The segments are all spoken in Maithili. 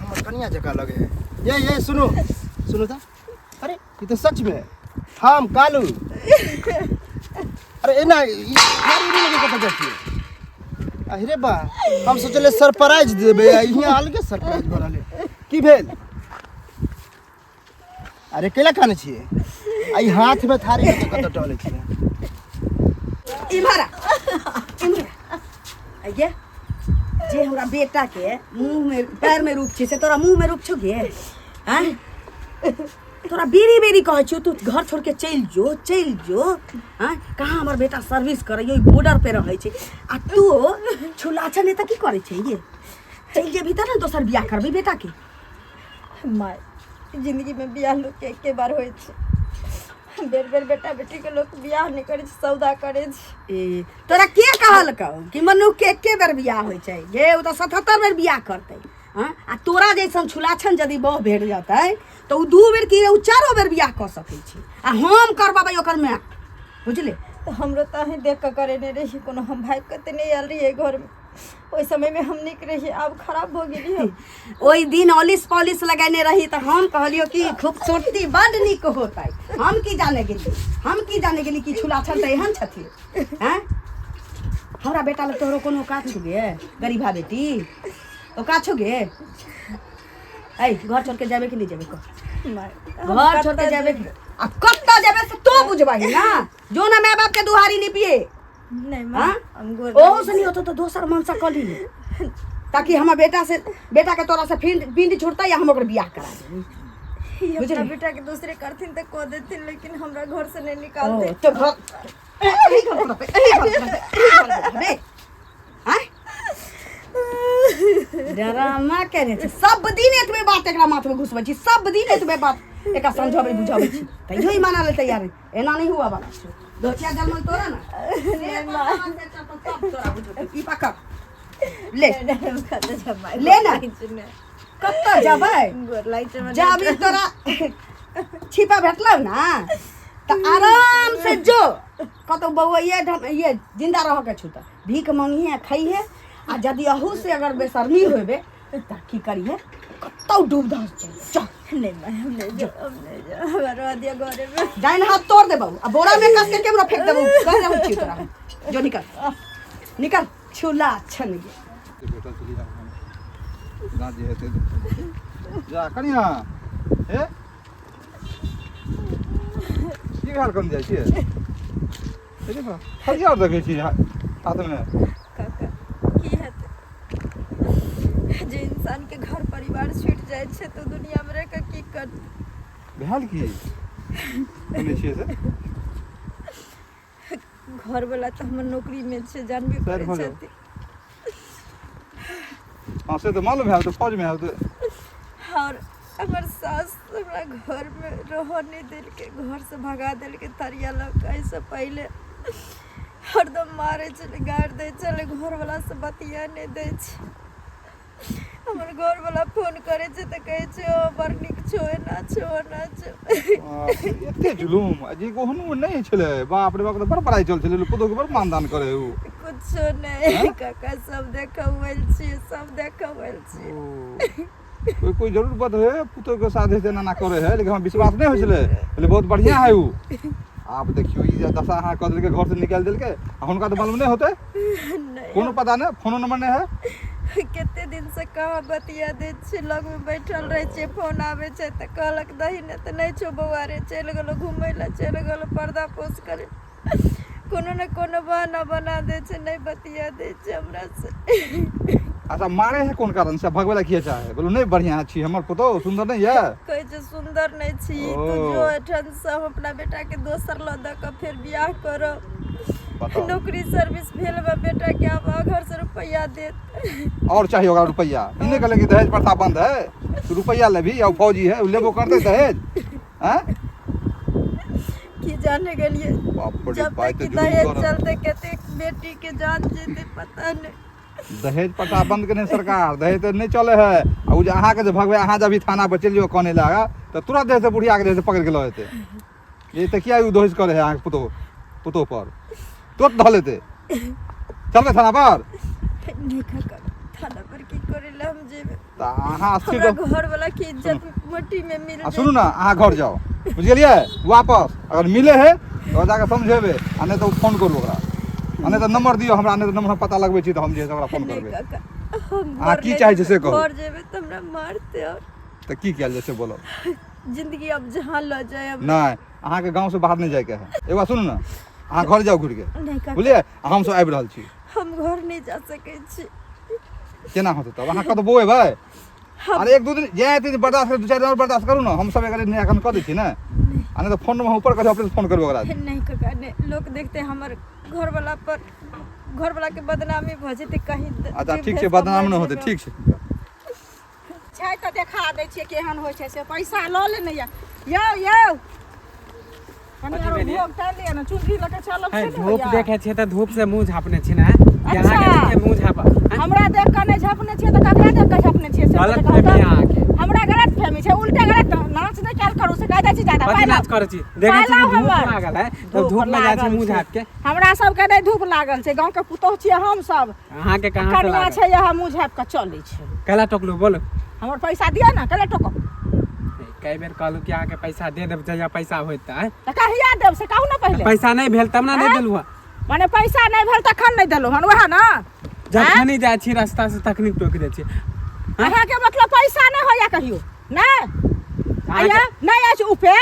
हमर कनिया जकाँ लगे है। ये ये सुनू सुनू तऽ, अरे ई तऽ सच में हम कालू। अरे एना ई गाड़ी नहि लगे, कतऽ जाइ छियै? अरे बा, हम सोचले सरप्राइज देबै आ हियाँ अलगे सरप्राइज भऽ रहलै। की भेल? अरे केला खाने छियै आ ई हाथमे थारी लऽ कऽ कतऽ टहलै छियै? इम्हर आ, इम्हर आ। आइये जे हमरा बेटा के मुंह में पैर में रूप छै से तोरा मुंह में रूप छौ गे? आँय, तोरा बेरी बेरी कहै छियौ, तू घर छोड़ के चलि जो, चलि जो। आँय, कहाँ हमर बेटा सर्विस करैयो, बॉर्डर पे रहै छै आ तू छुला छ नहि तऽ की करै छै ये? चलि जेबही तऽ ने दोसर बियाह करबै बेटा के। माय, जिंदगी में बियाह लोग के एके बार होइ छै। बेर बेर बेटा बेटी के लोग बियाह नहि करै छै, सौदा करै छै। ए, तोरा के कहलकौ कि मनुख के एके बेर बियाह होइ छै? गे, ओ तऽ 77 बेर बियाह करतै। हँ, आ तोरा जैसन छुलाछन यदि बहु भेट जेतै तऽ ओ 2 बेर की, ओ 4 बेर बियाह कऽ सकै छै आ हम करबेबै ओकर माय, बुझले? तऽ हमरो तऽ अहीं देख कऽ करेने रही। कोनो हम भागि कऽ तऽ नहि आयल रहियै घरमे। ओहि समयमे हम नीक रहियै, आब खराब भऽ गेली हम। ओहि दिन ऑलिस पॉलिस लगेने रही तऽ हम कहलियो कि खूबसूरती बड नीक होतै। हम की जाने गेली, हम की जाने गेली कि छुलाछन तऽ एहन छथिन। हैं, हमरा बेटा लग तोहरो कोनो काज छौ गे? गरीबा बेटी, औकात छौ गे? ऐ, घर छोड़ के जाबे कि नहीं जाबे, कह। माय, घर छोड़ के जाबे कि आ कत्ता जाबे से तो बुझबही ना। जो ना माय बाप के दुहारी निपिए। नहीं माँ। हाँ? हम गोर ओहो से नहीं होतो तो दोसर मनसा कऽ ली, ताकि हमर बेटा से, बेटा के तोरा से फिर पिंड छूटता या हम ओकर बियाह करा देबै। ई अपना बुझली? बेटा के दूसरे करथिन तऽ कऽ देथिन, लेकिन हमरा घर से नहीं ओ निकालते। तो घर एही घर पर रहबै, एही घर पर रहबै, एही घर पर रहबै। आँय? डरामा केने छै। सब दिन एतबे बात एकरा माथ में घुसबै छी, सब दिन एतबे बात एकरा समझाबै बुझाबै छी, तैयो ई माना ले तैयार नहि। एना नहीं हुआ वाला छौ। दोचिया जन्मल तोरा ना से तोरा बुझेतौ। ई पकड़ ले। ले ना। कतऽ जेबै? गोर लागै छै। जाबी तोरा छिपा भेटलौ ना तऽ आराम से जो कतौ बौआइए ढमैये। जिंदा रह के छौ तऽ भीख मांगिहे, खइहे आ यदि अहू से अगर बेशर्मी होबे तऽ की करिहे, कतौ डूब धस चल चल। नहीं माय, हम नहीं जाओ, हम नहीं जाओ, हमरा रह दिया घरे में। डाइन हाथ तोड़ देबौ आ बोरा में कस के केमरो फेंक देबौ, कह रहल छी तोरा। जो निकल, निकल, छुला छन गे। बेटा चली जा, जा जे हेतै जा। कनिया हे, की हाल? कम जाइ छियै? हे बा, हरियर देखै छी हाथमे। काका, की हेतै? जे इंसान के घर परिवार छूटि जाइ छै तऽ दुनिया मे रहि कऽ की करतै? भेल की? सुनै छियै से। घरवला तऽ हमर नौकरी मे छै, जानबे साइड करै भऽ जाउ। छथिन। हँ, से तऽ मालूम है, तऽ फौजमे है तऽ। और हमर सास हमरा घरमे रहऽ नहि देलकै, घरसँ भगा देलकै थरिया लऽ कऽ। एहिसँ पहिले हरदम मारै छलै, गारि दै छलै, घरवलासँ बतिया नहि दै छै। हमर घरवला फोन करै छै तऽ कहै छै, ओ बड़ नीक छौ, एना छौ, ओना छौ। बाप रे, एते जुलूम आ जे ओहनो नहि छलै। बाप रे बाप, तऽ बड़ पढ़ाइ चल छलै, पुतोहके बड़ मानदान करै उ। कुछो नहि। हैं? काका, सब देखबै छियै, सब देखबै छियै। ओ, कोई कोई जरूर बात है, पुतोह के साथ ऐसे एना करे है, लेकिन हमरा विश्वास नहीं होइ छलै। कहलियै बहुत बढ़िया है उ। आब देखियौ, ई जे दशा अहाँ कऽ देलकै, घर से निकालि देलकै आ हुनका तऽ मालूम नहि होतै? नहि। कोनो पता नहि, फोनो नंबर नहि है। कते दिनसँ कहाँ बतिया दै छियै, लगमे बैठल रहै छियै। फोन आबै छै तऽ कहलक, दही ने तऽ नहि छौ बौआ रे, चलि गेलौ घुमै लए, चलि गेलौ पर्दा पोस करे। कोनो ने कोनो बहाना बना दै छै, नहि बतिया दै छै हमरासँ। अच्छा, मारे है कोन कारण से? भगवे ला किया चाहे? बोलू, नहि बढ़िया छी हमर पुतोह, सुंदर नहीं है? कहै छै, सुन्दर नहि छी तू, ओ। जो एहिठामसँ, हम अपना बेटाके दोसर लऽ दऽ कऽ फेर बियाह करब। बताउ। नौकरी सर्विस भेल बा बेटाके, आब घरसँ रुपैआ देत। और चाहिए ओकरा रुपैआ। ई नहीं कहले कि दहेज प्रथा बंद है, तू रुपैआ लेबही या उ फौजी है, उ लेबो करतै दहेज हैं? की जाने गेलियै। बाप रे, जब पाइ तक तऽ कि जुलूम दहेज करत। चलते कतेक बेटी के जान जेतै, पता नहि। दहेज प्रथा बंद केने सरकार, दहेज तऽ नहि चले है। आ उ जे अहाँके जे भगबै, अहाँ जब थाना पर चलि जइयौ कने लगा तऽ तुरंत जे है से बुढ़िया के जे है से पकड़ि के लऽ जेतै। ये तऽ किया उ दहेज करे है अहाँके पुतोह? पुतोह पर तुरंत धऽ लेतै। चलबै थाना पर? नहि काका, थाना पर की करे लए हम जेबै। तऽ अहाँ स्थिर हमरा रहू। घर वाला के इज्जत मट्टी में मिल आ सुनू ने, अहाँ घर जाउ, बुझि गेलियै? वापस अगर मिले है तऽ जाकऽ समझेबै, आ नहि तऽ ओ फोन करू ओकरा, आ नहि तऽ नंबर दियौ हमरा, नहि तऽ नंबर हम पता लगबै छी तऽ हम जे है से ओकरा फोन नहीं करबै। काका, हम अहाँ घर की नहि चाहै छी जेबै। से कहू। घर जेबै तऽ हमरा मारते और तऽ की कयल जाय से बोलो। जिंदगी अब जहाँ लऽ जाए अब। नहि, अहाँके गाँवसँ बाहर नहि जायके है। एक बात सुनू ने, अहाँ घर जाउ घुरिके। नहीं काका। बुझलियै? आ हमसब आबि रहल छी। हम घर नहीं जा सकै छी। केना होतै तब? अहाँ कतऽ बौएबै? अरे एक दू दिन जे हेतै बर्दाश्त करू, दू चारि दिन आओर बर्दाश्त करू ने, हमसब एकर निराकरण कऽ दै छी ने। आ नहि तऽ फोन नंबर हम ऊपर कऽ अपने फोन करबै ओकरा। नहीं काका नहीं, लोक देखते हमर घर वाला पर, घर वाला के बदनामी भऽ जेतै कहीं। अच्छा ठीक छै, बदनाम नहि होतै, ठीक छै। छै तऽ देखा दै छियै केहन होइ छै से। पैसा लऽ लेने यऽ। यौ यौ, कनि कथी आरो भेल ये? भोग टालि लिअ ने, चुनरी लऽ कऽ चलब है से ने धूप होइया। देखे छियै तऽ धूप से मुंह झापने छी ने, यहाँ के अच्छा। देख के मुंह झाप हैं? हमरा देख कऽ नहि झपने छियै तऽ ककरा देख कऽ झपने छियै से गलत पहिले कहू फहमी तऽ। अहाँके। हमरा गलत फहमी छै, उल्टे गलत नाच नहि कयल करू से कहि दै छी जादा। कथी पाइ नाच लाउ। करै छी? देखे छी पाइ लाउ कि धूप हमर। लागल है तऽ धूप में जाइ छी लागल मुंह छै। झाप के। हमरा सबके नहि धूप लागल छै, गाँव के पुतोह छियै हम सब। अहाँके कहाँ से कनिया लागल? छै यहाँ मुँह झापि कऽ चलै छै। कैला टोकलू बोलू? हमर पैसा दिअ ने, कैला टोकब? कई बेर कहलू कि अहाँके पैसा दे देब जहिया पैसा होइत तऽ तऽ कहिया देब से कहू ने पहिले। पैसा नहि भेल तब ने नहि आँय? देलहुँ हँ। माने पैसा नहि भेल तखन नहि देलहुँ हन, वएह ने? जखनी जाइ छी रास्ता से तखनी टोकि दै छी। अहाँके मतलब पैसा नहि होइया कहियो नहि? अहाँके- आया नहि अछि उपे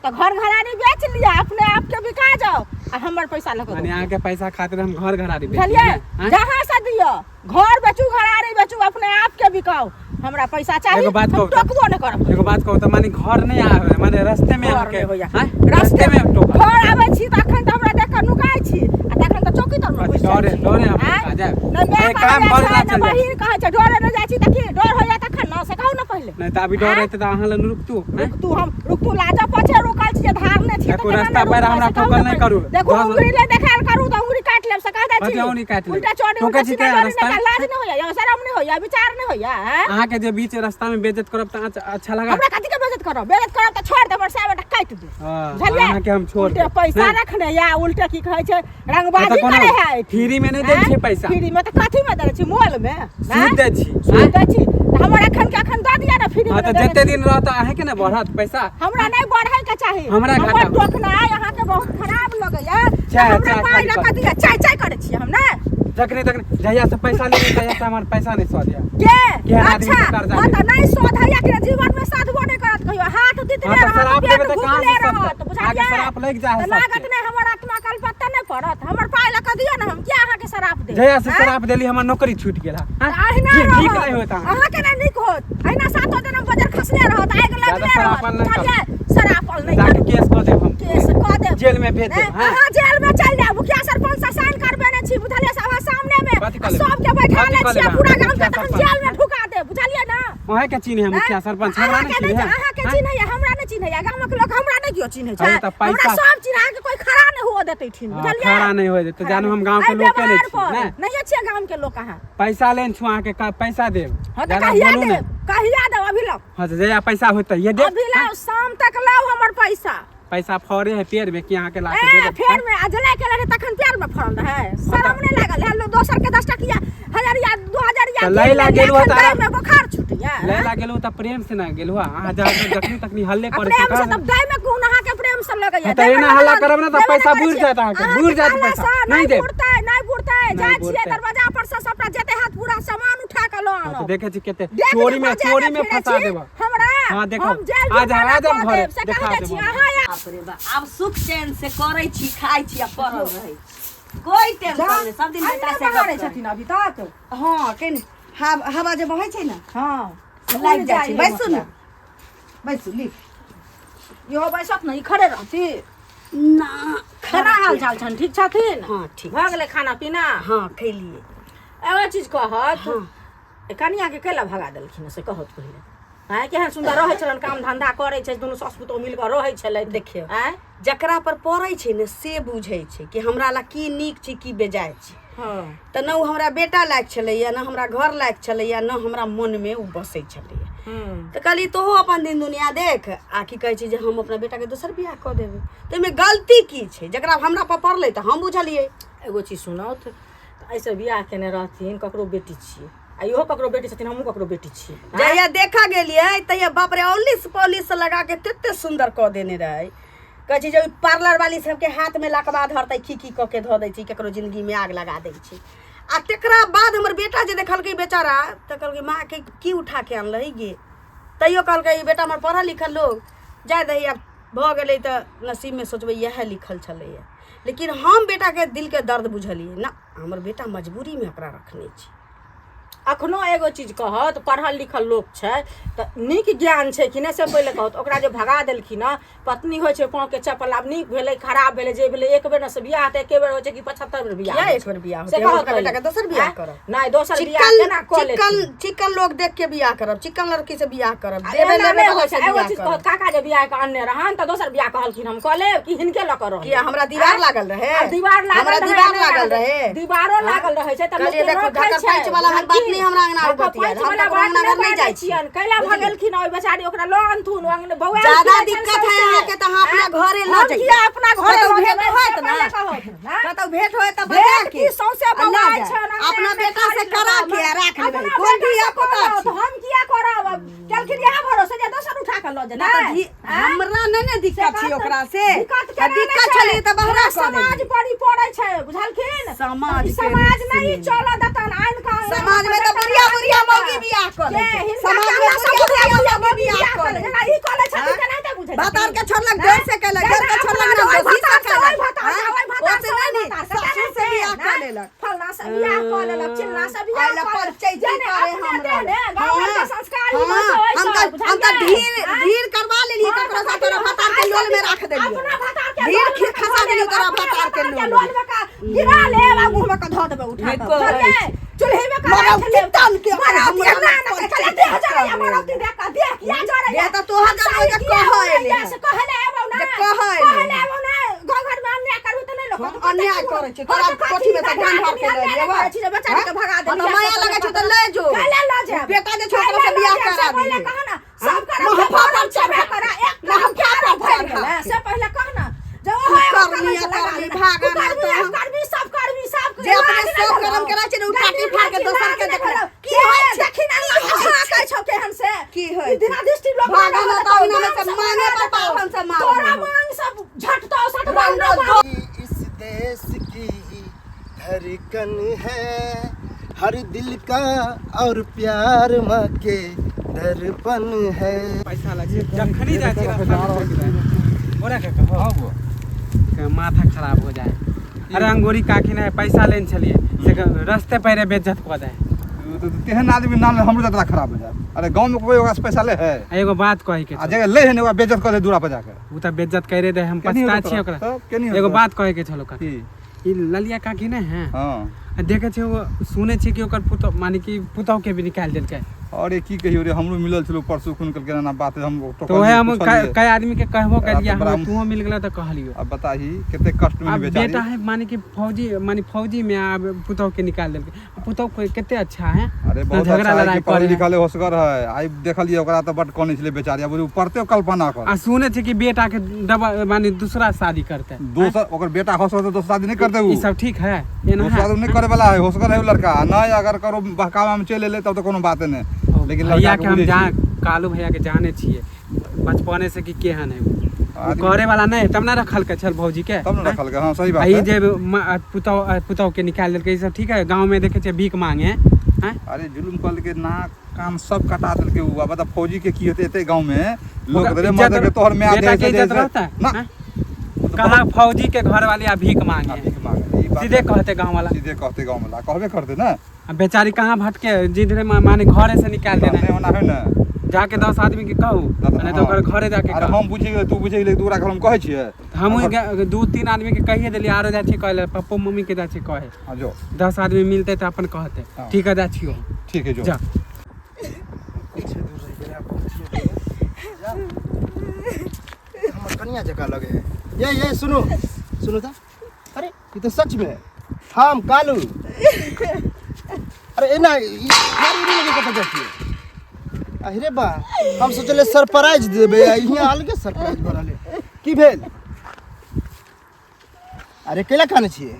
तऽ घर घरारी बेच लिअ, अपने आपके बिका जाओ आ हमर पैसा लऽ कऽ माने दो। अहाँके पैसा खातिर हम घर घरारी बेच बुझलियै? दियै, आँय? जहाँ से दिअ, घर बेचू, घरारी बेचू, अपने आपके बिकाउ, हमरा पैसा चाही। एगो बात हम कहू तऽ- टोकबो नहि करब। एगो बात कहू तऽ, माने घर नहि आवे, माने रास्ते में घर अहाँके नहि होइया। आँय? रास्ते रास्ते में टोकल। घर आबै छी तऽ अखन तऽ हमरा देख कऽ नुकाइ छी आ तखन तऽ चौकी तर मे कथी घुसि जाइ डरे छी। डरे हम आँय? नुका जायब? नहि माय अरे काम कहै करे छै ला ने चलि जाइ। बहिन कहै छै डरे नहि जाइ छी तऽ की डर होइया तखन ने, से कहू ने पहिले। नहि तऽ अभी डर आँय? हेतै तऽ अहाँ लग रुकतू, आँय? रुकतू, हम रुकतू, लाजो पछे रुकल छियै, धारने छियै तऽ देखू, केना रास्ता नहि पर रुकबै हमरा से कहू ठोकल ने नहि पहिले। करू। देखू, दस- उंगरी नहि देखायल करू तऽ उंगरी काटि लेब से कह दै छी। कथी उंगरी काटि लेब? उल्टा चोरी ठोकै उल्टा छी सीधा के चोरी रास्ता नहि में? लाज नहि होइया, शरम नहि होइया, विचार नहि होइया, आँय? अहाँके जे बीच रास्ता में बेइज्जत करब तऽ अच्छा लगा? हमरा कथी के बेइज्जत करब? बेइज्जत करब तऽ छोड़ि देब, सए बेटा काटि देब। हाँ, बुझलियै? अहाँके हम छोड़ उल्टे देब। पैसा नहि। रखने या उल्टे की कहै छै रंगबाजी तऽ कोनो करे है। फ्री में नहि दै आँय? छियै पैसा। फ्री में तऽ कथी में दै छी, मोल में? सूद दै छी। सूद दै छी तऽ हमर एखन के एखन दऽ दिअ ने, फ्री में हाँ तऽ नहि देने जते छी। दिन रहत अहाँके ने बढ़त पैसा। हमरा नहि बढ़ै के चाही। हमरा हमर घाटा। टोकनाइ अहाँके बहुत खराब लगैया। चाय, हमरा चाय पाइ खाली लऽ कर। कऽ दिअ। चाय चाय करै छियै हम ने? जखनी तखनी जहिया से पैसा लेबै तहिया से हमर पैसा नहि सधैया। के? केहन आदमी अच्छा से कर्जा हँ लेबै? तऽ नहि सोधैया कि जीवन में साधबो नहि करत कहियो, हाथ दितने हाँ तऽ रहत, शराब पेट देबै तऽ कहाँ भुखले से रहत। सधतै? बुझलियै? अहाँके शराब लागि जाइ है तऽ लागत सबके। नहि हमर आत्मा कलपत्ता नहि पड़त? हमर पाइ लऽ कऽ दिअ ने, हम किया अहाँके शराब देब? जहिया से आँय? शराब देली हमर नौकरी छूटि गेल। तऽ अहिना नीक रहत। नहि होत अहाँके। अहाँके नहि नीक होत, अहिना सातो दिन बजर खसले रहत, आगि ज्यादा लगले रहत। शरापल नहि करू। बुझलियै? शरापल नहि जाके करू। केस कऽ देब हम। केस कऽ देब, जेल में भेज नहि, देब। हाँ। अहाँ जेल में चलि जाउ। मुखिया सरपंच से साइन करबेने छी, बुझलियै? सभा सामने में कथी आ कऽ लेबै? सबके बैठा कथी लै कऽ छियै लेबै पूरा अहाँ? गाम के, मुखिया तखन सरपंच? जेल में ढुका देब, बुझलियै ने? अहाँके चिन्ह है मुखिया सरपंच, हमरा नहि अहाँके चिन्ह है? अहाँके हाँ? चिन्हैया, हमरा नहि चिन्हैया। गामक लोक हमरा नहि केओ चिन्है छै। अरे तऽ पैसा- हमरा सब चिन्ह, अहाँके कोई खड़ा नहि हुअ देतै ठिन। हाँ, बुझलियै? खड़ा नहि हुअ देतै, जानू हम गाँव के एहि लोके नहि व्यवहार छी, पर नहि? नहिये छियै गाम के लोक अहाँ। पैसा लेन छु अहाँके, पैसा देब। हाँ तऽ ज्यादा कहिया बोलू देब? नहि। कहिया देब? अभी लाउ। हाँ तऽ जहिया पैसा होतै ये देब। अभी लाउ, शाम तक लाउ हमर पैसा। पैसा फड़े है पेड़ में कि अहाँके ला के ए दे देब? फेर में आ जला के रहे तखन पेड़ में फड़ल रहे, शरम नहीं लागल है? लोग दोसर के 10 टकिया हजारिया 2000 तऽ लै ला गेलहुँ एखन तऽ देह में बुखार छुटिया। लै ला गेलहुँ तऽ प्रेम से ना गेलहुँ, अहाँ जा जखनी तखनी हल्ले आ करै प्रेम छी से तब दै में कोन अहाँके प्रेम से लगैया? हाँ, तऽ दै में एना हल्ला लगल- करब ने तऽ देबे पैसा करै बुुरि छियै। जायत अहाँके, अहाँके बुुरि जायत कहला पैसा। सँ नहि देब। बुुरतै, नहि बुुरतै। नहि जाइ छियै बुुरतै। दरवाजा पर से सबटा जते हाथ पूरा सामान उठा कऽ लऽ हाँ, तऽ आनब। देखै छी कते देख चोरी जे में बजेने चोरी में फिरै फंसा छी, देब। हमरा हाँ, देखो। हम जेल आ जाओ, आ जुर्माना जाओ कऽ घरे, देब, से देखा कहि दै देब छी हम। अहाँ बाप रे बाप, आब सुख चैन से करै छी, खाइ छी आ पड़ल रहै छी, कोई टेंशन नहि, सब दिन बेटा से गप बहारै करै। छथिन अभी तक? हँ, केने हवा हवा जे बहै छै ने, हँ, लागि जाइ छै। है बैसू ने, मतलब। बैसू ली। इहो बैसत ने, ई खड़े रहती ना। खाना हाल चाल छनि? ठीक छथिन? हँ, ठीक। भऽ गेलै खाना पीना? हँ, खैलियै। एगो चीज कहत, ए कनियाके कैला भगा देलखिन से कहत पहिले। आँय, केहन सुन्दर रहै छलनि, काम धंधा करै छै, दुनू सास पुतोह मिल कऽ रहै छलै। देखियौ, आँय, जकरा पर पड़ै छै ने से बुझै छै कि हमरा ला की नीक छै, की बेजाय छै। हँ, तऽ ने ओ हमरा बेटा लायक छलैया, ने हमरा घर लायक छलैया, ने हमरा मनमे ओ बसै छलैया। तऽ कहली तोहो अपन दिन दुनिया देख, आ की कहै छै जे हम अपना बेटाके दोसर बियाह कऽ देबै, तऽ ओहिमे गलती की छै? जकरा हमरा पर पड़लै तऽ हम बुझलियै। एगो चीज सुनौथ तऽ, एहिसँ बियाह केने रहथिन ककरो बेटी छियै, आ इहो ककरो बेटी छथिन, हमहूँ ककरो बेटी छी। जहिया देखा गेलियै तहिया बाप रे औलिस पॉलिस लगा के तते सुंदर कऽ देने रहै। कहै छै जे ओहि पार्लर वाली सबके हाथ में लकवा धरतै, की की कऽ के धऽ दै छै, ककरो जिंदगी में आग लगा दै छै। आ तकरा बाद हमर बेटा जे देखलकै बेचारा, तऽ कहलकै माँ के की उठा के अनलही गे। तैयो कहलकै ई बेटा हमर पढ़ल लिखल लोग, जाय दही आब भऽ गेलै तऽ नसीबमे सोचबै इएह लिखल छलैए। लेकिन हम बेटाके दिलके दर्द बुझलियै ना, हमर बेटा मजबूरीमे ओकरा रखने छै। अखनो एगो चीज कहत, पढ़ल लिखल लोक छै तऽ नीक ज्ञान छै कि नहि से पहिले कहत। ओकरा जे भगा देलखिन हँ, पत्नी होइ छै पाँवके चप्पल। आब नीक भेलै खराब भेलै जे भेलै, एक बेर ने से बियाह तऽ एके बेर होइ छै कि 75 बेर बियाह किया होइ एक छै? बेर बियाह से होतै? कहत ओकरा बेटाके पहिले। दोसर बियाह आँय? करब। नहि, दोसर बियाह चिकन केना कऽ चिकन लेथिन? चिकन लोग देख के बियाह करब, चिकन लड़की से बियाह करब, आ देबे एना लेबे नहि वाला होइ छै। से एगो बियाह चीज करब। कहत, काका जे बियाह के अनने रहन तऽ दोसर बियाह कहलखिन हम कऽ लेब कि हिनके लऽ कऽ रहब? किया हमरा दीवार लागल रहे? आ दीवार लागल हमरा रहे, दीवार नहि लागल रहे? दीवारो लागल रहै छै तऽ कहलियै लोकके देखो, रोकै ढकर छै। पैंच वाला हम बात नहि, हमरा अंगना ढकर बतियाल। पैंच हम वाला ककरो बात अंगना नहि घर नहि बाजै जाइ छियै। छियनि। कैला भगेलखिन ओहि बेचारी, ओकरा लऽ अनथुन ओ अंगने बौआ ज्यादा दिक्कत है अहाँके तऽ अहाँ अपना घरे लऽ हम जइयै। किया अपना घरे कतौ लऽ भेंट जेबै? होयत से ना? पहिले कहत ना? कतौ भेंट होयत तऽ बजा भेंट के की सौंसे आ लऽ बौआइ जायब। छनि, अंगने अपना अंगने बेटा से खाली करा लगाव। के आ राख लेबै। अपना कोन बेटा धिया से पुता करब, छी? हम किया करब? केलखिन इएह भरोसे जे दोसर उठा कऽ लऽ ना तऽ जेतै। आँय? हमरा नहि ने दिक्कत से छै ओकरा से। दिक्कत आ केना नहि दिक्कत छै? छलै तऽ बहरा पूरा कऽ समाज देलियै। पर ई पड़ै छै, बुझलखिन? समाज ई के समाज रिक्स नहि में। चलऽ देतन आनि कऽ। समाज में तऽ बुढ़िया बुढ़िया मौगी बियाह कऽ लै के छै। हिनका समाज में कहला से बुढ़िया बुढ़िया बुढ़िया बुढ़िया मौगी बियाह बियाह कऽ कऽ लै लै। छै। जेना ई कऽ लै छथिन आँय? तेनाहिते बुझै भातार छथिन। के छोड़लक, देर से केलक, देर के छोड़लक ना, ओहि दोषी से भतार से, ओहि केलक। भतार से, आँय? ओहि भतार ओसे से, ओहि नहि ने, भतार से, ससुर से बियाह कऽ लेलक। फलना से बियाह कऽ लेलक, चिल्ला से बियाह आइ लए कऽ लेलक। पंचैती जेने करे अपने हमरा। देह ने, गाँव घरके हाँ, संस्कार ही हाँ, होइ छै, ओहि हम सब, तऽ हम तऽ बुझलियै? ढीर आँय? ढीर करवा लेलियै हाँ, ककरो से, तऽ तोरा भतार के लोल में राख देलियै। अपना भतार के ढीर लोल में खीर खसा देलियै तोरा अपना भतार के भतार के लोल लोल में का गिरा लेब आ मुँह में का धऽ देबै उठा नहि कऽ, कहै बुझलियै? चूल्ही में का मरौती राखि लेब। तान के मरौती हमरा ना ना पंचैती खाली देह जरैया, करे। मरौती देख कऽ देह किया जरैया? देह तऽ तोहर हम जरबै जे सही किया कहऽ बोलैया एलै हँ। से कहै लए एबौ ना। जे कहऽ एलै कहै लए हँ। एबौ ना। गाँव घरमे अन्याय करबू तऽ नहि लोक हम कहत, अन्याय कथी करै छी, हँ, तोरा तऽ कथी कोठी में से अन्याय धान ढार के लऽ करै लियौ। छी जे बेचारी के भगा हँ तऽ देलियै, माया से लगै छौ तऽ पहिले ले जो। कैला लऽ जायब? बेटा जे छौ कैला ओकरा से लऽ बियाह जायब? करा से पहिले दिहे। कह ना। सब करम महफा जे पर करम छेबे चढ़ा। करा, एक करम महफा चारो पर भरि चढ़ा। गेलै, से पहिले कह ना। जे ओहो एगो कुकर्मी कलंक लगा अकर्मी लेने। भागा ना कुकर्मी, तऽ। अकर्मी, सब कर्मी, सब जे अपने लाज नहि सब भेलौ। करम केने छै ने, ओ टाटी लाज फाड़ के नहि दोसर के भेलौ। देखलक। की होइ छै? देखी ना, अहाँ कहै छौ केहन से। की होइ ई दिनादृष्टि लोक भागा ना तऽ ओहिना मे गाम से से मांगे भगा पर देतौ। बाभन से मारबै तोरा हम। मांग सब झटतौ, सटतौ, रंगो ना इस देश की धड़कन है हर दिल का और प्यार माँ के दर्पण है। पैसा लग जखनी जाइ छी रास्ता में ठोकि दै। ओरा के कहो हाँ बुआ। के माथा खराब हो जाए। अरे अंगूरी काकी ने पैसा लेने छलिए से रस्ते पैरे बेइज्जत कऽ दे। तऽ तेहन आदमी नाम ले हमरो जतरा खराब हो जाए। अरे गाँव में कोई ओकरा से पैसा ले है? आ एगो बात कहे के आ छौ। जे ले है ने ओकरा बेइज्जत कर दे दूरा पर जाके। उ तऽ बेइज्जत करे दे, हम केनी पछता होतौ छियै तोरा? ओकरा। तब केनी होतौ? एगो बात कहे के छलो काकी। की? ई ललिया काकी ने है? हाँ। आ देखे छै वो, सुनै छै कि ओकर पुतोह माने कि पुतोह के भी निकालि देलकै। अरे की कहियो रे, हमरो मिलल छलो परसू खून कहलकै एना बात है, हम तऽ वएह हम पुछलियै। कई आदमी के कहबो एकरा करियै, तऽ बड़ा हमरा तूहो मिल गेला तऽ कहलियो। अब बताही कते कष्ट में अब बेचारी। बेटा है माने कि फौजी, माने फौजी में आब पुतोह के निकाल देलकै। पुतोह कोई कते अच्छा है। अरे ना बहुत झगड़ा अच्छा है लड़ाई कि पढ़ल करे है। लिखल है, होशगर है। आई देखलिए ओकरा तऽ बड कनै छलै बेचारी, आब ओ पढ़ते कल्पना कर। आ सुनै छै कि बेटा के दबा माने दूसरा शादी करते। दोसर ओकर बेटा होशगर तऽ दोसर शादी नहि करते उ। ई सब ठीक है? एना दोसर है? शादी नहि करे वाला है, होशगर है उ लड़का। नहि अगर करो बहकावा में चलि एलै तब तऽ कोनो बात नहि, लेकिन भैया लड़का के के हम बुझै जान छियै। कालू भैया के जाने छियै बचपने से कि केहन है उ। उ आदमी- करे वाला नहि तब ना रखलकै छल भौजी के। तब ने रखलकै, हाँ सही आ बात ई है। जे पुतोह के निकालि देलकै, ई सब ठीक है? गाँव में देखे छियै भीख मांगे हैं। अरे जुलुम कहलकै, नाक कान सब कटा देलकै उ। आ बता फौजी के की हेतै एते गाँव में लोग ओकरा रे इज्जत मर्द के तोहर माय बेटा दे के से इज्जत दे रहता है? ना। हैं? ओ तऽ कहा बहुत- फौजी के घर वाले आ भीख मांगे आ हैं। भीख मांगे, ई बात सीधे कहते गाँव वाला। सीधे कहते गाँव वाला, कहबे करते ना। आ बेचारी कहाँ भटके जिधरे माने घरे से निकाल देना नहीं है। होना है ना। जाके 10 आदमी के कहू, नहीं तो ओकर घरे जाके अरे कहू। हम बुझि गेलियै, तू बुझि गेलियै, तू ओकरा घर हम कहै छियै। हमहूँ 2-3 आदमी के कहिए देलियै, आरो जाइ छियै कहै लए, पप्पो मम्मी के जाइ छियै कहै। हाँ, जो। 10 आदमी मिलतै तऽ अपन कहतै। हाँ। ठीक है, जाइ छियौ। ठीक है, जो। जा। कुछ दूर रहि गेलै, आब पहुँचिए गेलै। जा। हमर कनिया जकाँ लगे है। ये ये सुनू सुनू तऽ, अरे ई तऽ सच में हम कालू। अरे एना ई थारी नहि लगे कतऽ जाइ छियै? अरे बा, हम सोचलियै सरप्राइज देबै, आ हियाँ अलगे सरप्राइज भऽ रहलै। की भेल? अरे कैला कानै छियै?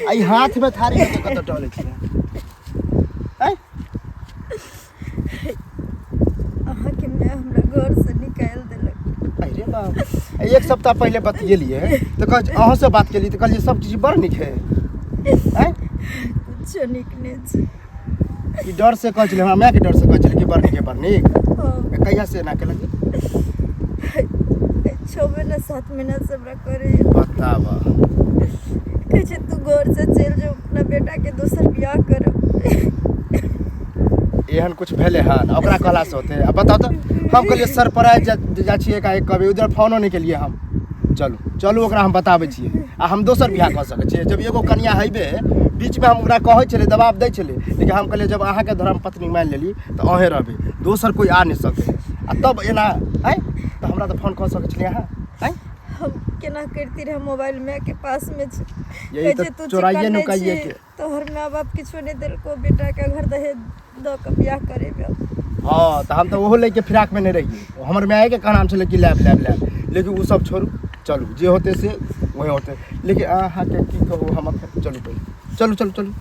आ ई हाथमे थारी लऽ कऽ कतऽ टहलै छियै? आँय? अहाँके माय हमरा घरसँ निकालि देलक। अरे बाप, एक सप्ताह पहिले बतियेलियै तऽ कह अहाँ से बात केलियै तऽ कहलियै सब चीज बड़ नीक है। आँय? कुछो नीक नहि छै। ई डर से कहै छलै, हमरा मायके डर से कहै छलै कि बड़ नीक है, बड़ नीक। हँ। कहिया से एना केलक? 6 महीना 7 महीना से हमरा करैए। बताब। कहै छै तू घरसँ चलि जो, अपना बेटाके दोसर बियाह करब। एहन कुछ भेलै हन ओकरा कहलासँ होतै? आ बताउ तऽ, हम कहलियै सरप्राइज जा छियै एकाएक कहबै, उधर फोनो नहि केलियै हम। चलू चलू, ओकरा हम बताबै छियै आ हम दोसर बियाह कऽ सकै छियै जब एगो कनिया हेबे। बीचमे हम ओकरा कहै छलै, दबाव दै छलै, लेकिन हम कहलियै जब अहाँके धर्म पत्नी मानि लेली तऽ अहेँ रहबै, दोसर कोइ आ नहि सकै। आ तब एना आँय? तऽ हमरा तऽ फोन कऽ सकै छलियै अहाँ, आँय? हम केना करती रहे, मोबाइल मायके पासमे छै। यही कहै तऽ छै तू चोराइए चिकन नहि नुकाइए छी के। तोहर माय बाप किछो नहि देलको बेटाके, घर दहेज दऽ कऽ बियाह करेबै। हँ, तऽ हम तऽ ओहो लैके फिराकमे नहि रहियै। हमर मायके कहनाम छलै कि लायब लायब लायब, लेकिन ओ सब छोड़ू, चलू, जे होतै से वही होतै। लेकिन अहाँके की कहू हम अखन, चलू पहिले, चलू चलू चलू।